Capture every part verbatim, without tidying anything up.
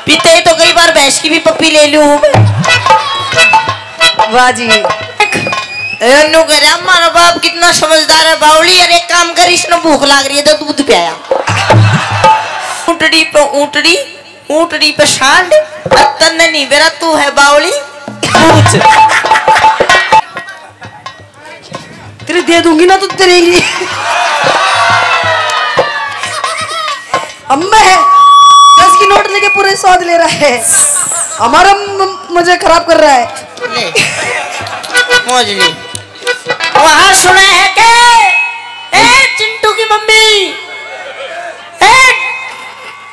पीते ही तो कई बार भैंस की भी पप्पी ले लूं हूं मैं। वाह जी। ए, न्यू कह रहा, "हमारा बाप कितना समझदार है बावली, यार एक काम कर, इसने भूख लाग रही है तो दूध पियाया।" ऊंटड़ी पे ऊंटड़ी, ऊंटड़ी पे सांड, तन्ने नहीं बेरा, तू है बावली, पूछ। तेरे दे दूंगी ना तो तेरे ही। अम्मा है, दस की नोट लेके पूरे स्वाद ले रहा है, हमारा म-, मुझे खराब कर रहा है। ले, मौज ले। वहां सुना है के, ए चिंटू की मम्मी, ए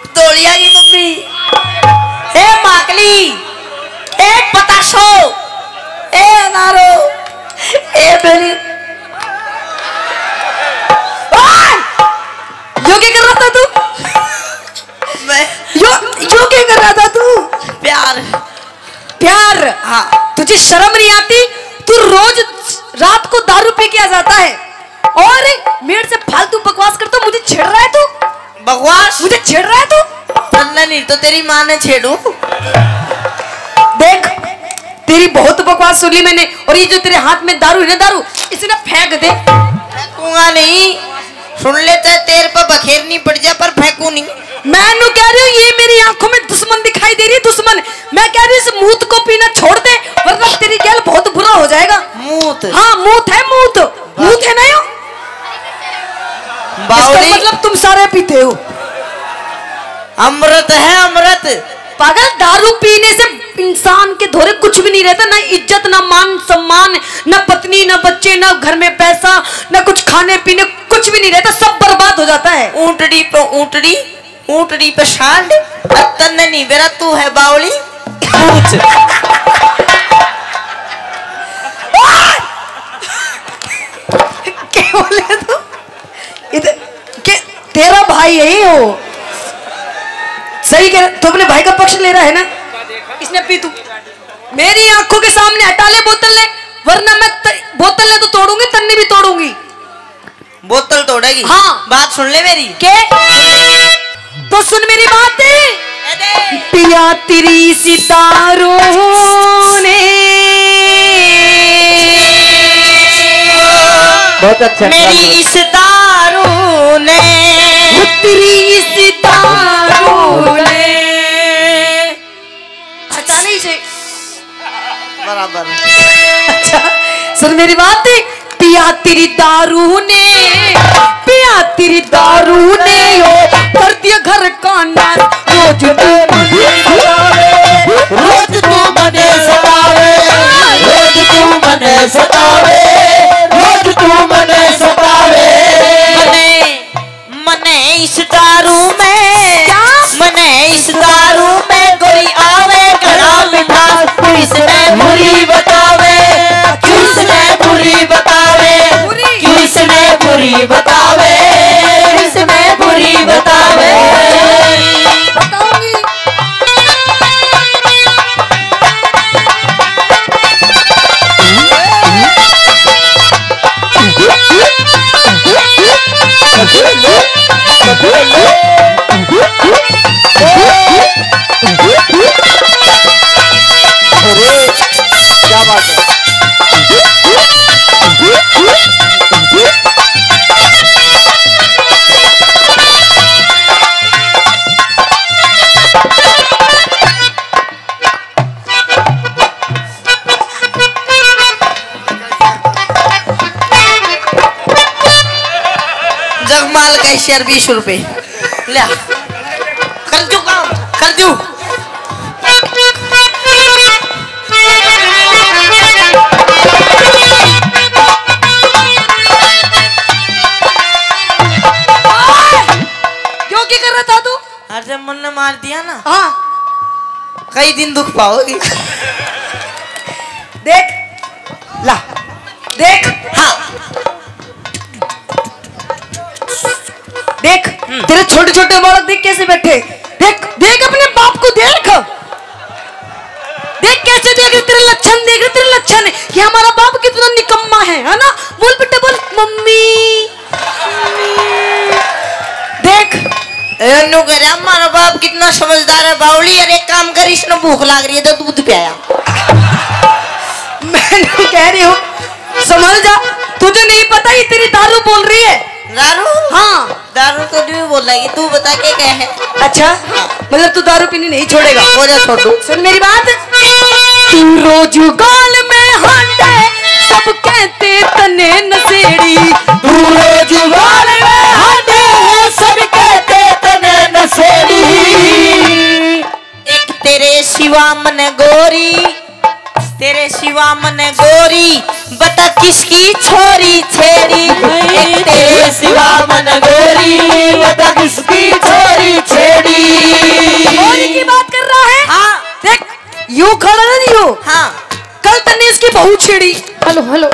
धोलिया की मम्मी, ए माकली, ए पताशो, ए अनारो, ए बेली। ओए! यो क्या कर रहा था तू? मैं यो, यो क्या कर रहा था तू? प्यार। प्यार? हाँ। तुझे शर्म नहीं आती? तू रोज रात को दारू पी के आ जाता है और मेरे से फालतू बकवास करता, मुझे छेड़ रहा है तू? बकवास? मुझे छेड़ रहा है तू? तन्ने नहीं तो तेरी माँ ने छेड़ू। देख, तेरी बहुत बकवास सुन ली मैंने, और ये जो तेरे हाथ में दारू है ना, दारू, इसे ना फेंक दे। फेंकूंगा नहीं, सुन ले, चाहे तेरे पे बखेरनी पड़ जा, पर फेंकू नहीं। मैं नु कह रही हूँ, ये मेरी आंखों में दुश्मन दिखाई दे रही है, दुश्मन। मैं कह रही हूँ, इस मूत को पीना छोड़ दे, वरना तेरी गैल बहुत बुरा हो जाएगा। मूत? हाँ, मूत है, मूत। मूत है ना यो? इसका बावली। मतलब तुम सारे पीते हो। अमृत है, अमृत। पागल, दारू पीने से इंसान के धोरे कुछ भी नहीं रहता, ना इज्जत, ना मान सम्मान, ना पत्नी, ना बच्चे, ना घर में पैसा, ना कुछ खाने पीने, कुछ भी नहीं रहता, सब बर्बाद हो जाता है। ऊंटड़ी पे ऊंटड़ी, ऊंटड़ी पे सांड, अब तन्ने नहीं बेरा, तू है बावली, पूछ। क्या बोले तू? इधर के, तेरा भाई है ये वो। सही कह रहा, तू अपने भाई का पक्ष ले रहा है ना? इसने पी तू। मेरी आंखों के सामने हटा ले बोतल ने, वरना मैं त-, बोतल ने तो तोड़ूंगी, तन्ने भी तोड़ूंगी। बोतल तोड़ेगी? हाँ। बात सुन ले मेरी। के? तो सुन मेरी बात। पिया तेरी इस दारू ने। बहुत अच्छा, मेरी इस दारू ने। तेरी इस दारू ने। अच्छा नहीं से। बराबर। अच्छा, सुन मेरी बात। पिया तेरी दारू ने, पिया तेरी दारू ने, ओ, कर दिया घर का नाश। रोज तू मने सतावे, रोज तू मने सतावे, रोज तू मने सतावे, रोज तू मने सतावे। मने मने इस दारू में, क्या? मने इस दारू में कोई आवे घड़ा मिठास, क्यों इसने बुरी बतावे, क्यों इसने बुरी बतावे, बुरी। क्यों इसने बुरी बतावे, क्यों इसने बुरी बतावे। बताऊंगी। अरे, क्या बात है। जगमाल कैशियर बीस रुपए। ले। कर दू काम, कर दू। क्यों, क्या कर रहा था तू? अरे, मन्ने मार दिया ना। हाँ। कई दिन दुख पाओगी। देख, ला, देख, हाँ। देख, हम्म। तेरे छोटे-छोटे बालक देख कैसे बैठे। देख, देख अपने बाप को देख। देख कैसे देख रहे, तेरे लक्षण देख रहे, तेरे लक्षण। ये हमारा बाप कितना निकम्मा है, है ना? बोल बेटा, बोल, "मम्मी।" देख। ए, न्यू कह रहा, हमारा बाप कितना समझदार है बावली। अरे, एक काम कर, इसने भूख लाग रही है तो दूध पियाया। मैं नहीं कह रही हूँ, संभल जा। तुझे नहीं पता, ये तेरी दारू बोल रही है। दारू? हाँ। दारू तो नहीं बोलेगी, तू बता के क्या है? अच्छा, मतलब तू दारू पीनी नहीं छोड़ेगा? हो जा छोड़ू। सुन मेरी बात। तू रोज गाल में हांडे, सब कहते तने नशेड़ी। तू रोज गाल में हांडे, सब कहते तने नशेड़ी। एक तेरे सिवा मन गोरी, तेरे सिवा मन गोरी, बता किसकी छोरी छेड़ी। एक तेरे सिवा मन गोरी, बता किसकी छोरी छेड़ी। गोरी की बात कर रहा है? हाँ। देख, यू खड़ा ना जी, यू। हाँ। कल तन्ने इसकी बहू छेड़ी। Hello, hello.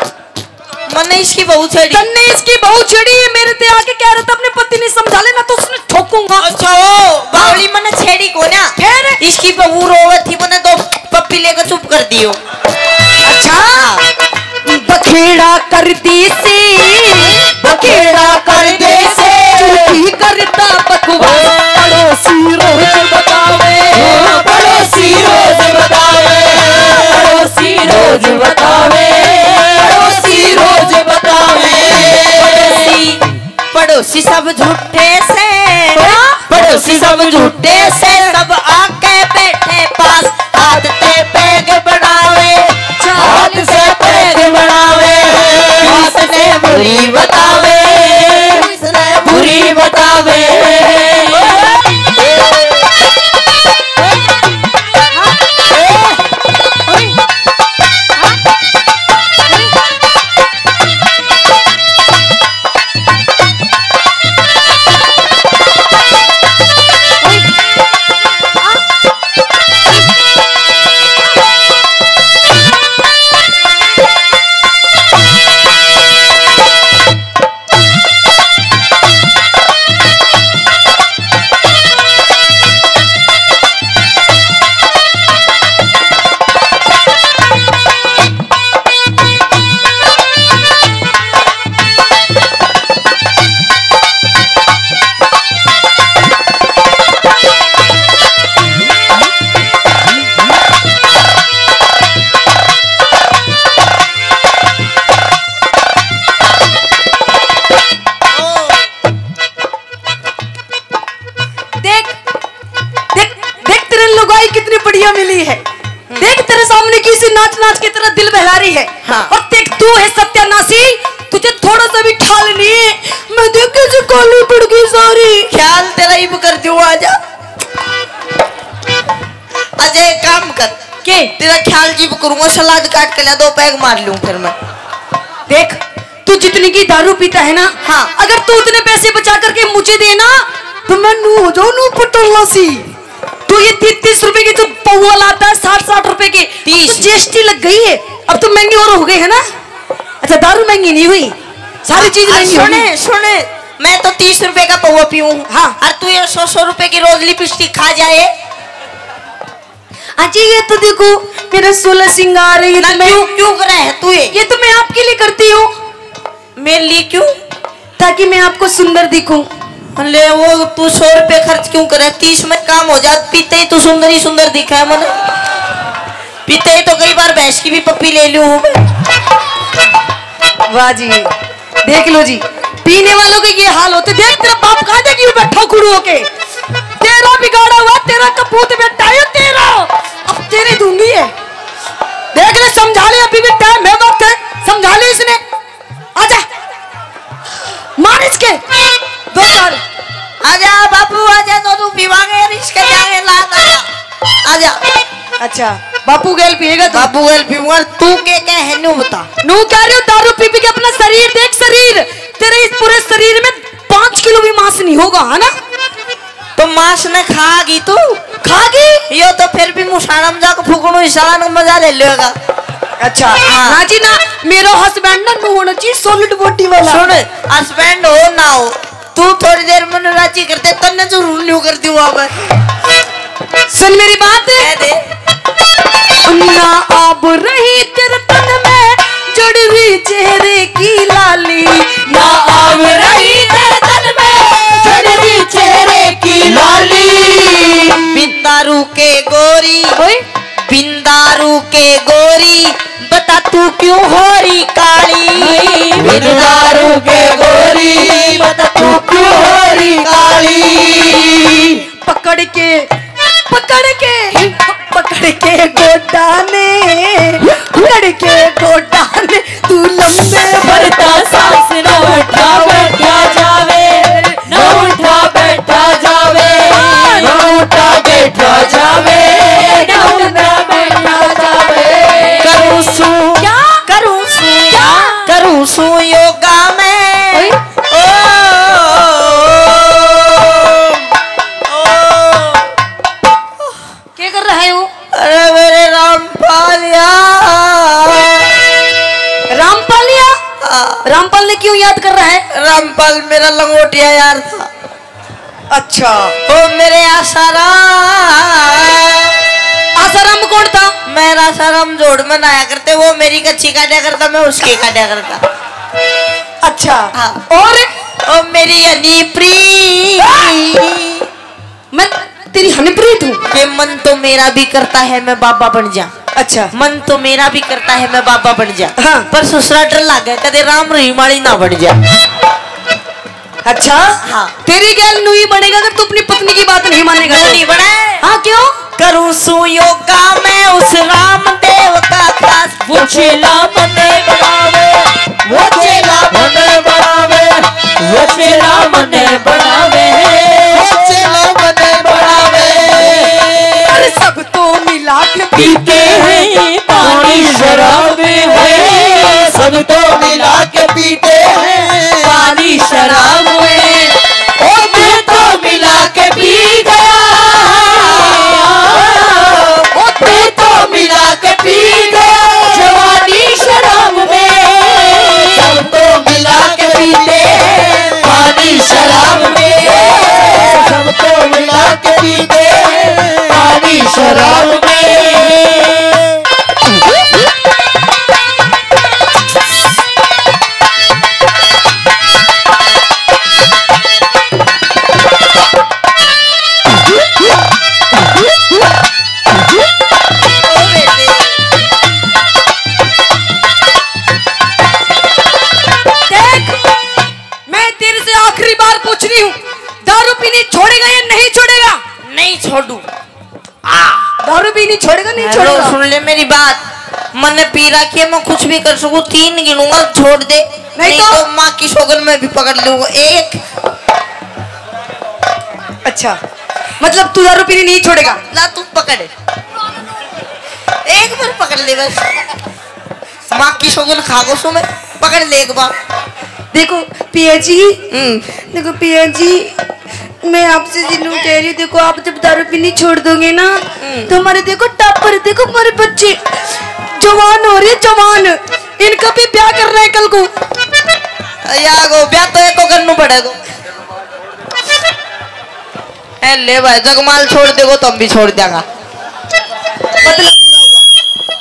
मन्ने इसकी बहू छेड़ी। तन्ने इसकी बहू छेड़ी, ये मेरे ते आके कह रहा था अपने पति ने समझा लेना, तो उसने ठोकूंगा। अच्छा, ओ, बावली मन्ने छेड़ी कोन्या। फिर? इसकी बहू रोवे थी, मन्ने दो पप्पी लेकर चुप कर दियो। अच्छा, बखेड़ा कर दे से, बखेड़ा कर दे से, झूठी करता बकवास। पड़ोसी रोज बतावे, पड़ोसी रोज बतावे, पड़ोसी रोज बतावे, पड़ोसी रोज बतावे। पड़ोसी, पड़ोसी सब झूठे से, हाँ? पड़ोसी सब झूठे से, सब आके बैठे पास, हाथ से पैग बनावे, हाथ से पैग बनावे, हाथ से बुरी बतावे, इसने बुरी बतावे। देख, देख, देख, तेरे लुगाई कितनी बढ़िया मिली है। देख, तेरे सामने किसी नाच नाच के तेरा दिल बहला रही है। हाँ। और देख, तू है सत्यानाशी, तुझे थोड़ा सा भी ख्याल नहीं है। मैं देख कैसे काली पड़ गई सारी। ख्याल तेरा ही कर दूं, आजा। अजय, काम कर। के? तेरा ख्याल जीप करूंगा, सलाद काट के ला, दो पैग मार लूं फिर मैं। देख, तू जितनी की दारू पीता है ना, हाँ। अगर तू उतने पैसे बचा करके मुझे दे ना, तो मैं नू हो जाऊं, नू पटोला सी। तू ये तीस तीस रुपए की जो पौवा लाता है, साठ साठ रुपए की, तीस। तो जीएसटी लग गई है, अब तो महंगी और हो गई है ना। अच्छा, दारू महंगी नहीं हुई, सारी चीज महंगी हो गई। सुने, सुने, मैं तो तीस रुपए का पौवा पीऊं, हाँ। और तू ये सौ सौ रुपए की रोज लिपस्टिक खा जाए। अजी, ये तो देखो, मेरा सोलह सिंगार है, ये ना, तो मैं क्यों, क्यों करे है तू ये? ये तो मैं आपके लिए करती हूँ। मेरे लिए क्यों? ताकि मैं आपको सुंदर दिखूं। ले, वो तू सौ रुपए खर्च क्यों करे? तीस में काम हो जात, पीते ही तू सुंदर ही सुंदर दिखे है मने। पीते ही तो कई बार भैंस की भी पप्पी ले लूं हूं मैं। वाह जी। देख लो जी, पीने वालों के ये हाल होते। देख, तेरा बाप कहाँ जा, क्यों बैठा कुड़ू होके? तेरा बिगाड़ा हुआ, तेरा कपूत बेटा है तेरा। अब तेरे दूंगी है। देख ले, समझा ले, अभी भी टाइम है, वक्त है, समझा ले इसने। आजा, मार इसके दो चार। आजा बापू, आजा, तो तू पीवांगे, इसके जाके लात, आजा। आजा। अच्छा, बापू गैल पिएगा तू? बापू गैल पीऊंगा। तू के, के है, नू बता। नू कह रही हूँ, दारू पी पी के अपना शरीर देख, शरीर। तेरे इस पूरे शरीर में पाँच किलो भी मांस नहीं होगा, है ना? तो मांस ने खागी तू? खागी? यो तो फिर भी मुसाणा में जाके फूकणो, इशारा ने मजा ले लेगा। अच्छा, हाँ। ना जी ना, मेरा हस्बैंड ना नू होना चाहिए, सॉलिड बॉडी वाला। सुन, हस्बैंड हो ना हो, तू थोड़ी देर में राजी कर दे, तन्ने जरूर न्यू कर दूंगा मैं। सुन मेरी बात। कह दे। ना अब रही तेरे तन में जड़ रही चेहरे की लाली। ना अब रही तेरे तन में जड़ रही चेहरे की लाली। दारू के गोरी, ओए। बिन दारू के गोरी, बता तू क्यों हो रही काली? बिन दारू के गोरी, बता तू क्यों हो रही काली? पकड़ के, पकड़ के, पकड़ के गोडा ने, पकड़ के गोडा ने, तू लंबे भरता सांस न उठा बैठा जावे, न उठा बैठा जावे, न उठा बैठा जावे, न उठा बैठा जावे। करूँ सू, क्या? करूँ सू, क्या? करूँ सू योगा मैं। ओए। ओ, ओ, ओ। क्या कर रहा है वो? अरे मेरे रामपाल यार। रामपाल यार? हाँ। रामपाल ने क्यों याद कर रहा है? रामपाल मेरा लंगोटिया यार था। अच्छा। ओ मेरे आसाराम। आसाराम कौन था? मेरा आसाराम जोड़ में नहाया करते, वो मेरी कच्ची काटा करता, मैं उसकी काटा करता। अच्छा। हाँ। और? ओ मेरी हनीप्री। मैं तेरी हनीप्रीत हूँ। ये मन तो मेरा भी करता है मैं बाबा बन जा। अच्छा। मन तो मेरा भी करता है मैं बाबा बन जा। हाँ। पर ससुरा डर लागे कदे राम रहीम वाली ना बन जा। अच्छा। हाँ। तेरी गैल नू ही बनेगा अगर तू अपनी पत्नी की बात नहीं मानेगा तो। नहीं बने। हाँ, क्यों? करूँ सू योगा मैं उस रामदेव का खास। वो चेला मने बनावे, वो चेला मने बनावे, वो चेला मने बनावे, वो चेला मने बनावे। अरे सब तो मिला के पीते हैं पानी शराब में है, सब तो मिला के पीते हैं पानी शराब में। ओ मैं तो मिला के पी गया, ओ मैं तो मिला के पी गया जवानी शराब में। सब तो मिला के पीते हैं पानी शराब में, सब तो मिला के पीते हैं पानी शराब में। देख, मैं तेरे से आखिरी बार पूछ रही हूँ, दारू पीनी छोड़ेगा या नहीं छोड़ेगा? नहीं छोड़ू। आ। दारू पीनी छोड़ेगा, नहीं हेलो, छोड़ेगा? सुन ले मेरी बात, मन्ने पी रखी है, मैं कुछ भी कर सकूँ, तीन गिनूंगा, छोड़ दे, नहीं नहीं तो तो माँ की सोगन में भी पकड़ लूंगा। एक। अच्छा, मतलब तू दारू पीनी नहीं छोड़ेगा? ला तू पकड़, एक बार पकड़ ले बस। माँ की सोगन खा गो सो मैं, पकड़ ले एक बार। देखो पिया जी, हम्म। देखो पिया जी, मैं आपसे जी नू कह रही हूँ, देखो आप जब दारू पीनी छोड़ दोगे ना, हम्म। तो हमारे देखो टापर, देखो हमारे बच्चे जवान हो रहे, जवान, इनका भी ब्याह करना है कल को। या गो ब्याह तो एको करनू पड़ेगो। ए ले भाई, जगमाल छोड़ देगो तो हम भी छोड़ देंगा। मतलब पूरा हुआ,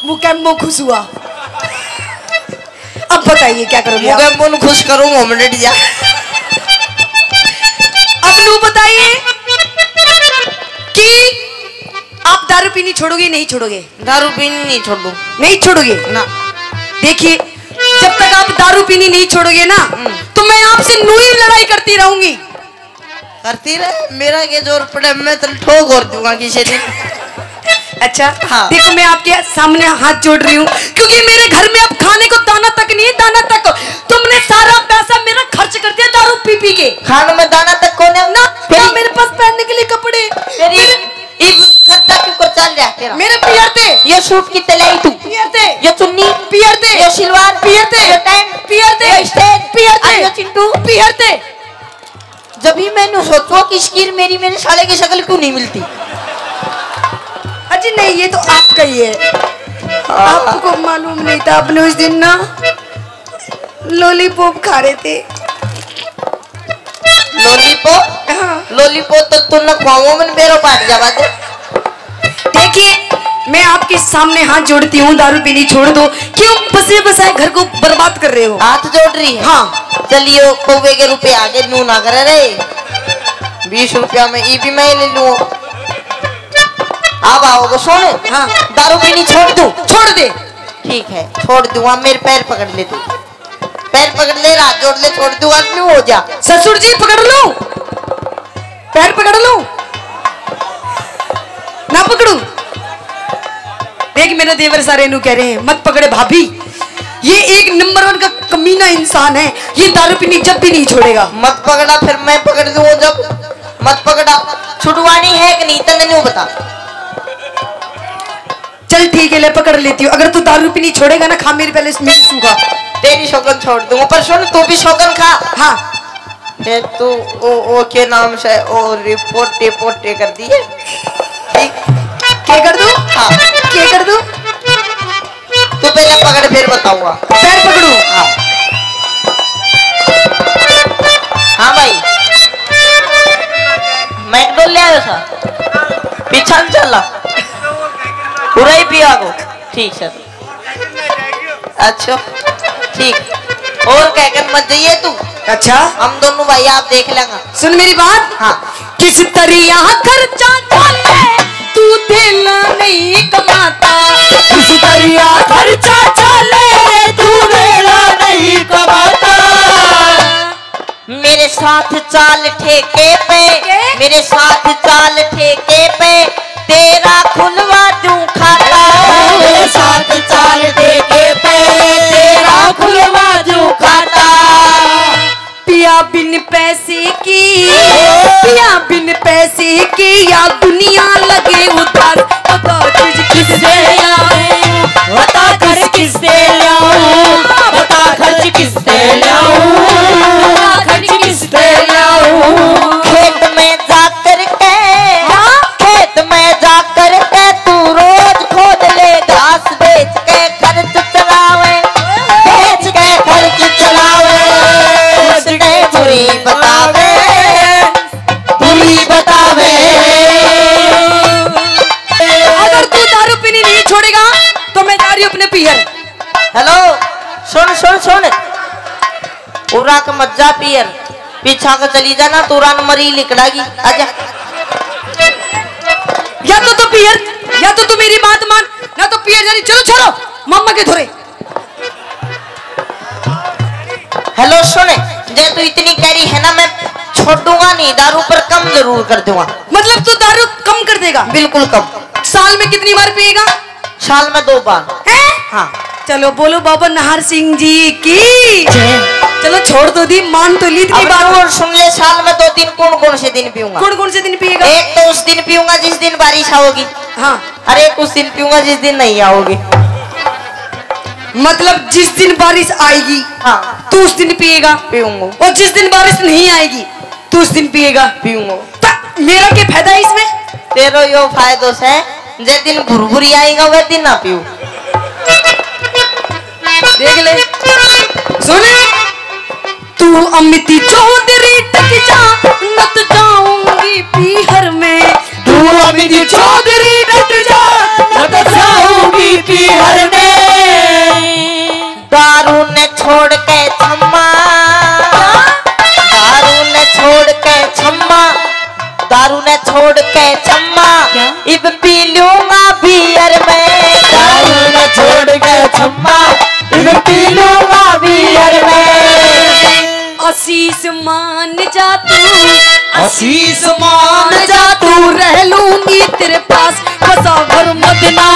मुकम्मो खुश हुआ। अब बताइए क्या करोगे आप? मुकम्मो खुश करूँ, हम डट जा। अब नू बताइए कि आप दारू पीनी छोड़ोगे, नहीं छोड़ोगे? दारू पीनी नहीं छोड़ू। नहीं छोड़ोगे? ना। देखिए, जब तक आप दारू पीनी नहीं छोड़ोगे ना, हम्म। तो मैं आपसे नू ही लड़ाई करती रहूंगी। करती रहे, मेरा के जोर पड़े, मैं तो ठोक और दूंगा किसी दिन। अच्छा, हाँ। देखो, मैं आपके सामने हाथ जोड़ रही हूँ, क्योंकि मेरे घर में अब खाने को दाना तक नहीं है, दाना तक। तुमने सारा पैसा मेरा खर्च कर दिया दारू पी पी के। खाने में दाना तक कौन है? ना, तेरी ना मेरे पास पहनने के लिए कपड़े। तेरी मेरे इब खर्चा क्यों कर चल रहा तेरा? मेरे पियर थे। ये सूट कितने लाई तू? पियर थे। ये चुन्नी? पियर थे। ये सिलवार? पियर थे। ये पैंट? पियर थे। ये स्टैंड? पियर थे। और ये चिंटू? पियर थे। जब ही मैंने सोचो कि स्कीर मेरी, मेरे साले की शक्ल क्यों नहीं मिलती? अजी नहीं, ये तो आपका ही है। आपको मालूम नहीं था, आपने उस दिन ना लॉलीपॉप खा रहे थे। लॉलीपॉप? हाँ। लॉलीपॉप तो तू न खुआओ, मन बेरो पाट जावा दे। देखिए, मैं आपके सामने हाथ जोड़ती हूँ, दारू पीनी छोड़ दो। क्यों बसे बसाए घर को बर्बाद कर रहे हो? हाथ जोड़ रही है? हाँ। चलियो, कौवे के रुपये आगे नू ना करे रे। बीस रुपया में ई भी मैं ले लूँ। अब आओगे, सुन। हाँ। दारू पीनी छोड़ दूं? छोड़ दे। ठीक है, छोड़ दूंगा। मेरे पैर पकड़ ले तू, पैर पकड़ ले, हाथ जोड़ ले, छोड़ दूंगा, न्यू हो जा। ससुर जी, पकड़ लूं? पैर पकड़ लूं? ना पकड़ू? देख, मेरे देवर सारे नु कह रहे हैं, मत पकड़े भाभी, ये एक नंबर वन का कमीना इंसान है, ये दारू पीनी जब भी नहीं छोड़ेगा। मत पकड़ा, फिर मैं पकड़ दूंगा जब। मत पकड़ा। छुड़वानी है कि नहीं, तन्ने न्यू बता। चल ठीक है, ले पकड़ लेती हूँ। अगर तू दारू पीनी छोड़ेगा ना, खा मेरी पहले, मेरी सूखा। तेरी शौकन छोड़ दूंगा, पर सुन, तू भी शौकन खा। हाँ। फिर तू ओ, ओ के नाम से ओ रिपोर्टे पोटे कर दिए। ठीक। क्या कर दूं? हाँ। क्या कर दूं? तू पहले पकड़, फिर बताऊंगा। पैर पकड़ू? हाँ। हाँ भाई, मैकडोल ले आयो सा, पीछा न चला, पूरा ही पिया को। ठीक सर। अच्छा, ठीक। और कह कर मत जाइए तू। अच्छा। हम दोनों भाई आप देख लेंगे। सुन मेरी बात। हाँ। किस तरिया खर्चा चाले, तू देला नहीं कमाता। किस तरिया खर्चा चाले, तू देला नहीं कमाता। मेरे साथ चाल ठेके पे, के? मेरे साथ चाल ठेके पे, तेरा खुलवा दूं खाता। मेरे साथ चाल ठेके पे, तेरा खुलवा दूं खाता। पिया बिन पैसे की, पिया बिन पैसे की या दुनिया लगे उदास। बता खर्च किससे ल्याऊं, बता खर्च किससे ल्याऊं, बता खर्च किससे ल्याऊं, बता खर्च किससे ल्याऊं। खेत में जा करके, हाँ? खेत में जा करके तू रोज खोद ले घास, बेच के खर्च चलावे, बेच के खर्च चलावे। उसने बुरी बतावे, बुरी बतावे। अगर तू दारू पीनी नहीं छोड़ेगा तो मैं जा रही हूँ अपने पीहर। हेलो, सुन सुन सुन, उरा के मत जा पीहर, पीछा के चली जाना, तू रान मरी लिकड़ागी। आजा। या तो तू पीहर, या तो तू मेरी बात मान, ना तो पीहर जानी। चलो छोड़ो, मम्मा के धोरे। हेलो सुन, जे तू इतनी कह रही है ना, मैं छोड़ूंगा नहीं दारू, पर कम जरूर कर दूंगा। मतलब तू दारू कम कर देगा? बिल्कुल कम। साल में कितनी बार पिएगा? साल में दो बार। हैं? हाँ। चलो बोलो बाबा नाहर सिंह जी की। चलो छोड़ तो दी, मान तो ली इतनी बात। और सुन ले, साल में दो दिन कौन कौन से दिन पीऊंगा? कौन कौन से दिन पिएगा? एक तो उस दिन पीऊंगा जिस दिन बारिश आओगी। हाँ। अरे, कुछ दिन पीऊंगा जिस दिन नहीं आओगे। मतलब जिस दिन बारिश आएगी, हाँ। तू उस दिन पिएगा? पीऊंगा। और जिस दिन बारिश नहीं आएगी, तू उस दिन पिएगा? पीऊंगा। ता-, मेरा क्या फायदा है इसमें? तेरो यो फायदो से, जे दिन भुरभुरी आएगा, वह दिन ना पीऊ। देख ले, सुन। तू अमित चौधरी टक जा, न तो जाऊंगी पीहर में। तू अमित चौधरी टक जा, न तो जाऊंगी पीहर में। दारू ने छोड़ के छम्मा, दारू ने छोड़ के छम्मा, दारू ने छोड़ के छम्मा, क्या? इब पी लूंगा बियर में। दारू ने छोड़ के छम्मा, इब पी लूंगा बियर में। आशीष मान जा तू, आशीष मान जा तू, रह लूंगी तेरे पास, बसा घर मदीना